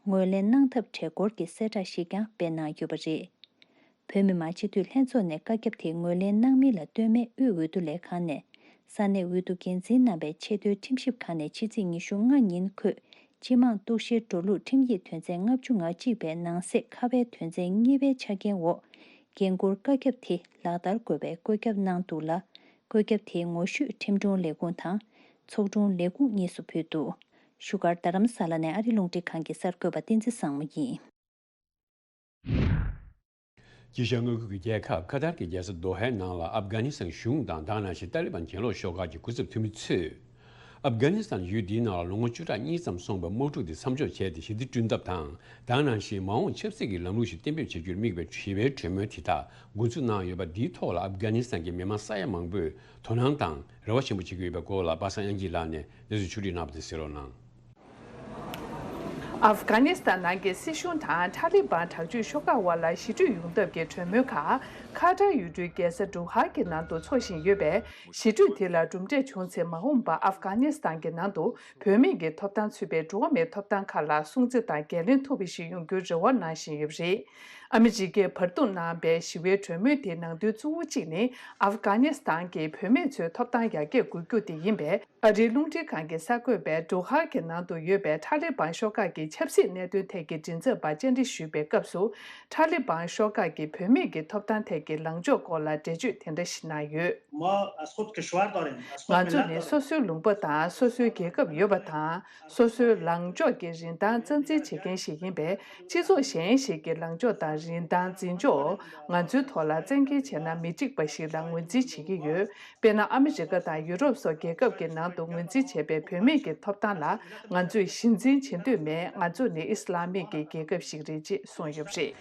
ངོས་ལེན་གནང་ཐབས་བྲལ་སྐོར་གྱི་གསལ་བསྒྲགས་ཤིག་ཀྱང་སྤེལ་གནང་ཡོད་པ་རེད། བོད་མི་མང་སྤྱི་འཐུས་ལྷན་ཚོགས་ནས་བཀའ་ཁྱབ་དེ་ངོས་ལེན་གནང་མིན་ལ་ལྟོས་མེད་དབུས་འོས་བསྡུ་ལས་ཁང་ནས། ས་གནས་འོས་བསྡུ་འགན་འཛིན་རྣམ་པས་ཆེས་མཐོའི་ཁྲིམས་ཞིབ་ཁང་ནས་ཕྱི་ཚེས་ཉི་ཤུ་ལྔ་ཉིན་འཁོད། སྤྱི་དམངས་གཏུག་བཤེར་འགྲོ་ལུགས་ཁྲིམས་ཡིག་དོན་ཚན་ལྔ་བཅུ་ང་གཅིག་པའི་ནང་གསེས་ཁ་པའི་དོན་ཚན་གཉིས་པའི་ཆ་རྐྱེན་འོག། འགན་འཁུར་བཀའ་ཁྱབ་དེ་ལག་བསྟར་དགོས་པའི་བཀོད་ཁྱབ་གནང་འདུག་ལ། བཀོད་ཁྱབ་དེའི་ངོ་བཤུས་ཁྲིམས་དྲུང་ལས་ཁུངས་དང་། ཚོགས་དྲུང་ལས་ཁུངས་གཉིས་སུ་ཕུལ་འདུག་བཞུགས་སྒར་རྡ་རམ་ས་ལ་ནས་ཨ་རི་རླུང་འཕྲིན་ཁང་གི་གསར་འགོད་པ་བསྟན་འཛིན་བཟང་མོ་ཡིན། དཀྱིལ་ཤར་མངའ་ཁུལ་གྱི་རྒྱལ་ཁབ་ཁ་ཐར་གྱི་རྒྱལ་ས་དོ་ཧའི་ནང་ལ་ཨབ་གྷ་ནི་སི་ཐན་གཞུང་དང་དེ་ནང་བཞིན་ཏཱ་ལི་བན་གྱེན་ལོག་ཤོག་ཁག་གི་སྐུ་ཚབ་འཐུས་མི་ཚོས། ཨབ་གྷ་ནི་སི་ཐན་ཡུལ་འདིའི་ནང་ལ་ལོ་ངོ་བཅུ་ཕྲག་གཉིས་ཙམ་སོང་བའི་དམག་འཁྲུག་དེ་མཚམས་འཇོག་བྱས་ཏེ་ཞི་བདེ་བསྐྲུན་ཐབས་དང་། དེ་ནང་བཞིན་མ་འོངས་ཆབ་སྲིད་ཀྱི་ལམ་ལུགས་ཤིག་གཏན་འབེབས་བྱེད་རྒྱུར་དམིགས་པའི་ཞི་བའི་གྲོས་མོལ་དེ་དག་འགོ་འཛུགས་གནང་ཡོད་པ་འདིའི་ཐོག་ལ་ཨབ་གྷ་ནི་སི་ཐན་གྱི་མི་མང་ས་ཡ་མང་པོས་དོ་སྣང་དང་རེ་བ་ཆེན་པོ་བྱེད་ཀྱི་ཡོད་པའི་སྐོར་ལ་པ་སངས་དབྱངས་སྐྱིད་ལགས་ནས་གནས་ཚུལ་ཕྱོགས་བསྒྲིགས་གནང་བ་དེ་གསན་རོགས་གནང་། ཨབ་གྷ་ནི་སི་ཐན་ནང་གི་སྲིད་གཞུང་དང་ཏཱ་ལི་བན་དྲག་སྤྱོད་ཤོག་ཁག་དབར་ལ་ཞི་གྲོས་ཡོང་ཐབས་ཀྱི་གྲོས་མོལ་ཁག་ཁ་ཏར་ཡུལ་གྲུའི་རྒྱལ་ས་དོ་ཧ་གི་ནང་དུ་འཚོགས་བཞིན་ཡོད་པས། ཞི་གྲོས་དེ་ལ་གྲུབ་འབྲས་བྱུང་ཚེ་མ་འོངས་པར་ཨབ་གྷ་ནི་སི་ཐན་གྱི་ནང་དུ་བུད་མེད་ཀྱི་ཐོབ་ཐང་ཚུད་པའི་འགྲོ་བ་མིའི་ཐོབ་ཐང་ཁག་ལ་སྲུང་བརྩི་དང་འགན་ལེན་ཐུབ་པ་ཞིག་ཡོང་རྒྱུའི་རེ་བ་གནང་བཞིན་ཡོད་པ་རེད། ཨ་མི་རི་ཀས་བར་འདུམ་གནང་བའི་ཞི་བའི་གྲོས་མོལ་དེའི་ནང་དོན་གཙོ་བོ་གཅིག་ནི། ཨབ་གྷ་ནི་སི་ཐན་གྱི་བུད་མེད་ཚོའི་ཐོབ་ཐང་ཡར་རྒྱས་དགོས་རྒྱུ་དེ་ཡིན་པས། ཨ་རིའི་རླུང་འཕྲིན་ཁང་གི་གསར་འགོད་པས་དོ་ཧ་གི་ནང་དུ་ཡོད་པའི་ཏཱ་ལི་བན་ཤོག་ཁག་གི་ཆབ་སྲིད་གནད་དོན་ཐད་ཀྱི་མགྲིན་ཚབ་པར་བཅར་འདྲི་ཞུས་པའི་སྐབས་སུ། ཏཱ་ལི་བན་ཤོག་ཁག་གི་བུད་མེད་ཀྱི་ཐོབ་ཐང་ཐད་ཀྱི་ལངས་ཕྱོགས་སྐོར་ལ་འགྲེལ་བརྗོད་དེ་འདྲ་ཞིག་གནང་ཡོད། ما از خود کشور داریم، از خود ང་ཚོ་ملت ནི་داریم. སོ་སོའི་ལུང་པ་དང་སོ་སོའི་རྒྱལ་ཁབ་ཡོད་པ་དང་། སོ་སོའི་ལངས་ཕྱོགས་ཀྱི་རིན་ཐང་རྩ་འཛིན་བྱེད་མཁན་ཞིག་ཡིན་པས། སྤྱི་ཚོགས་གཞན་ཞིག་གི་ལངས་ཕྱོགས་དང་རིན་ཐང་འཛིན་ཕྱོགས་ང་ཚོའི་ཐོག་ལ་བཙན་འགེལ་བྱས་ན་མི་འགྲིག་པ་ཞིག་ལ་ངོས་འཛིན་བྱེད་ཀྱི་ཡོད། དཔེར་ན། ཨ་མི་རི་ཀ་དང་ཡུ་རོབ་སོགས་རྒྱལ་ཁབ་ཀྱི་ནང་དུ་ངོས་འཛིན་བྱས་པའི་བུད་མེད་ཀྱི་ཐོབ་ཐང་ལ་ང་ཚོས་གཞི་འཛིན་བྱེད་འདོད་མེད། ང་ཚོ་ནི་ཨི་སི་ལ་མིག་གི་རྒྱལ་ཁབ་ཞིག་རེད་ཅེས་གསུངས་ཡོད་པ་རེད།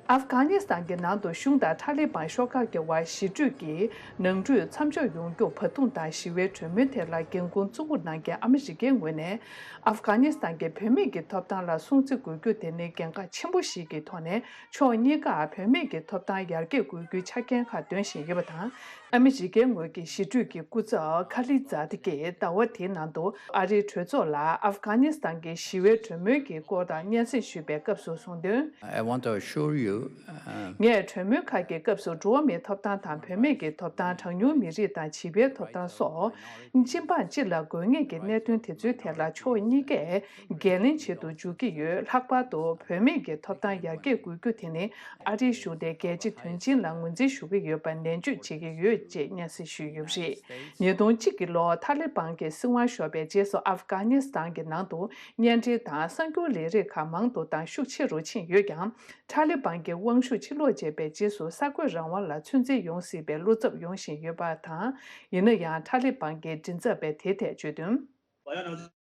ཨབ་གྷ་ནི་སི་ཐན་གྱི་ནང་དུ་གཞུང་དང་ཏཱ་ལི་བན་ཤོག་ཁག་གི་དབར་ཞི་གྲོས་ཀྱི་ནང་གྲོས་མཚམས་འཇོག་ཡོང་རྒྱུ་བར་འདུམ་དང་ཞི་བའི་གྲོས་མོལ་ཐད་ལ་འགན་འཁུར་གཙོ་བོར་གནང་མཁན་ཨ་མི་རི་ཀའི་ངོས་ནས། ཨབ་གྷ་ནི་སི་ཐན་གྱི་བུད་མེད་ཀྱི་ཐོབ་ཐང་ལ་སྲུང་བརྩི་དགོས་རྒྱུ་དེ་ནི་གལ་འགངས་ཆེན་པོ་ཞིག་གི་ཐོག་ནས། ཕྱོགས་གཉིས་ཀར་བུད་མེད་ཀྱི་ཐོབ་ཐང་ཡར་རྒྱས་དགོས་རྒྱུའི་ཆ་རྐྱེན་ཁག་འདོན་བཞིན་ཡོད་པ་དང་། ཨ་མི་རི་ཀའི་ངོས་ཀྱི་ཞི་གྲོས་ཀྱི་སྐུ་ཚབ་ཁ་ལི་ཛཱ་ཏི་ཀྱིས་ཟླ་བ་དེའི་ནང་དུ་ཨ་རིའི་གྲོས་ཚོགས་ལ་ཨབ་གྷ་ནི་སི་ཐན་གྱི་ཞི་བའི་གྲོས་མོལ་གྱི་སྐོར་དང་སྙན་སེང་ཞུས་པའི་སྐབས་སུ་གསུངས་དོན། I want to assure you, uh, ངས་གྲོས་མོལ་ཁག་གི་སྐབས་སུ་འགྲོ་བ་མིའི་ཐོབ་ཐང་དང་བུད་མེད་ཀྱི་ཐོབ་ཐང་། གྲངས་ཉུང་མི་རིགས་དང་བྱིས་པའི་ཐོབ་ཐང་སོགས། སྤྱི་འབངས་སྤྱི་ལ་དགོས་ངེས་ཀྱི་གནད་དོན་དེ་ཚོའི་ཐད་ལ་ཕྱོགས་གཉིས་ཀས་འགན་ལེན་བྱེད་དུ་འཇུག་གི་ཡོད། ལྷག་པར་དུ་བུད་མེད་ཀྱི་ཐོབ་ཐང་ཡར་རྒྱས་དགོས་རྒྱུ་དེ་ནི་ཨ་རིའི་གཞུང་དེ་གལ་ཆེ་དོན་ཆེན་ལ་ངོས་འཛིན་ཞུ་གི་ཡོད་པར་ནན་བརྗོད་བྱེད་ཀྱི་ཡོད་ཅེས་སྙན་སེང་ཞུས་ཡོད་པ་རེད། ཉིས་སྟོང་གཅིག་གི་ལོར་ཐ་ལི་བན་གྱི་སྲིད་དབང་ཤོར་བའི་རྗེས་སུ་ཨབ་གྷ་ནི་སི་ཐན་གྱི་ནང་དུ་གཉེན་འབྲེལ་དང་གསར་འགྱུར་ལས་རིགས་ཁག་མང་དུ་དང་ཤུགས་ཆེ་རུ་ཕྱིན་ཡོད་ཀྱང་། ཐ་ལི་བན་གྱི་དབང་ཤུགས་ཕྱིར་ལོག་བྱས་པའི་རྗེས་སུ་གསར་འགོད་རང་དབང་ལ་ཚོད་འཛིན་ཡོང་སྲིད་པའི་བློ་འཚབ་ཡོང་བཞིན་ཡོད་པ་དང་། ཡིན་ན་ཡང་ཐ་ལི་བན་གྱི་མགྲིན་ཚབ་པས་དེའི་ཐད་བརྗོད་དོན།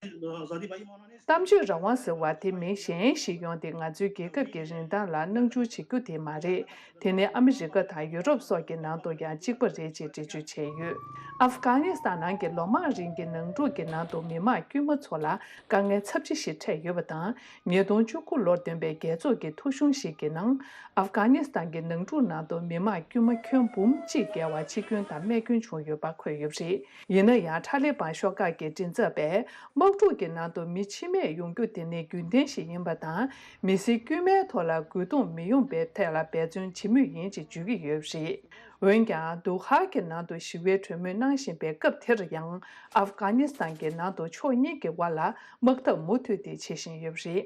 གཏམ་བརྗོད་རང་དབང་ཟེར་བ་དེ་མི་གཞན་ཞིག་ཡོང་སྟེ་ང་ཚོའི་རྒྱལ་ཁབ་ཀྱི་རིན་ཐང་ལ་སྣང་ཆུང་བྱེད་རྒྱུ་དེ་མ་རེད། དེ་ནི་ཨ་མི་རི་ཀ་དང་ཡུ་རོབ་སོགས་ཀྱི་ནང་དུ་ཡང་གཅིག་པ་རེད་ཅེས་འགྲེལ་བརྗོད་བྱས་ཡོད། ཨབ་གྷ་ནི་སི་ཐན་ནང་གི་ལོ་མང་རིང་གི་ནང་འཁྲུག་གི་ནང་དུ་མི་མང་དཀྱུས་མ་ཚོ་ལ་དཀའ་ངལ་ཚབས་ཆེ་ཞིག་འཕྲད་ཡོད་པ་དང་། ཉིས་སྟོང་བཅུ་དགུ་ལོར་བཏོན་པའི་རྒྱལ་ཚོགས་ཀྱི་ཐོ་གཞུང་ཞིག་གི་ནང་། ཨབ་གྷ་ནི་སི་ཐན་གྱི་ནང་འཁྲུག་ནང་དུ་མི་མང་དཀྱུས་མ་ཁྱོན་འབུམ་གཅིག་བརྒལ་བ་འཆི་སྐྱོན་དང་རྨས་སྐྱོན་བྱུང་ཡོད་པ་འཁོད་ཡོད་པ་རེད། ཡིན་ན་ཡང་། ཐ་ལི་བན་ཤོག་ཁག་གི་མགྲིན་ཚབ་པས། དམག་འཁྲུག་གི་ནང་དུ་མི་འཆི་རྨས་ཡོང་རྒྱུ་དེ་ནི་རྒྱུན་ལྡན་ཞིག་ཡིན་པ་དང་། མི་སེར་དཀྱུས་མའི་ཐོག་ལ་རྒོལ་རྡུང་མི་ཡོང་པའི་ཐད་ལ་འབད་བརྩོན་བྱེད་མུས་ཡིན་ཅེས་བརྗོད་ཀྱི་ཡོད་པ་རེད། འོན་ཀྱང་། དོ་ཧ་གི་ནང་དུ་ཞི་བའི་གྲོས་མོལ་གནང་བཞིན་པའི་སྐབས་དེར་ཡང་། ཨབ་གྷ་ནི་སི་ཐན་གྱི་ནང་དུ་ཕྱོགས་གཉིས་ཀྱི་དབར་ལ་དམག་འཐབ་མུ་མཐུད་དེ་བྱེད་བཞིན་ཡོད་པ་རེད།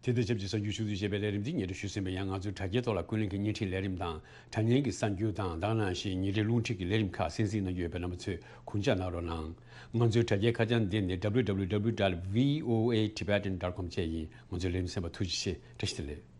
དེ་དང་ཆབས་ཅིག་གསར་འགྱུར་ཕྱོགས་བསྡུས་བྱས་པའི་ལས་རིམ་འདི་སྙན་སྒྲོན་ཞུས་ཟིན་པ་ཡང་། ང་ཚོའི་དྲ་རྒྱའི་ཐོག་ལ་ཀུན་གླེང་གི་བརྙན་འཕྲིན་ལས་རིམ་དང་། དྲ་བརྙན་གྱི་གསར་འགྱུར་དང་། དེ་ག་ནང་བཞིན་ཉིན་རེའི་རླུང་འཕྲིན་གྱི་ལས་རིམ་ཁག་གསན་གཟིགས་གནང་རྒྱུ་ཡོད་པས། རྣམ་པ་ཚོས་གུས་ཕྱག་གནང་རོགས་གནང་། ང་ཚོའི་དྲ་རྒྱའི་ཁ་བྱང་འདི་ནི་www dot voatibetan dot com བཅས་ཡིན། ང་ཚོའི་ལས་རིམ་གསན་པར་ཐུགས་རྗེ་ཆེ། བཀྲ་ཤིས་བདེ་ལེགས།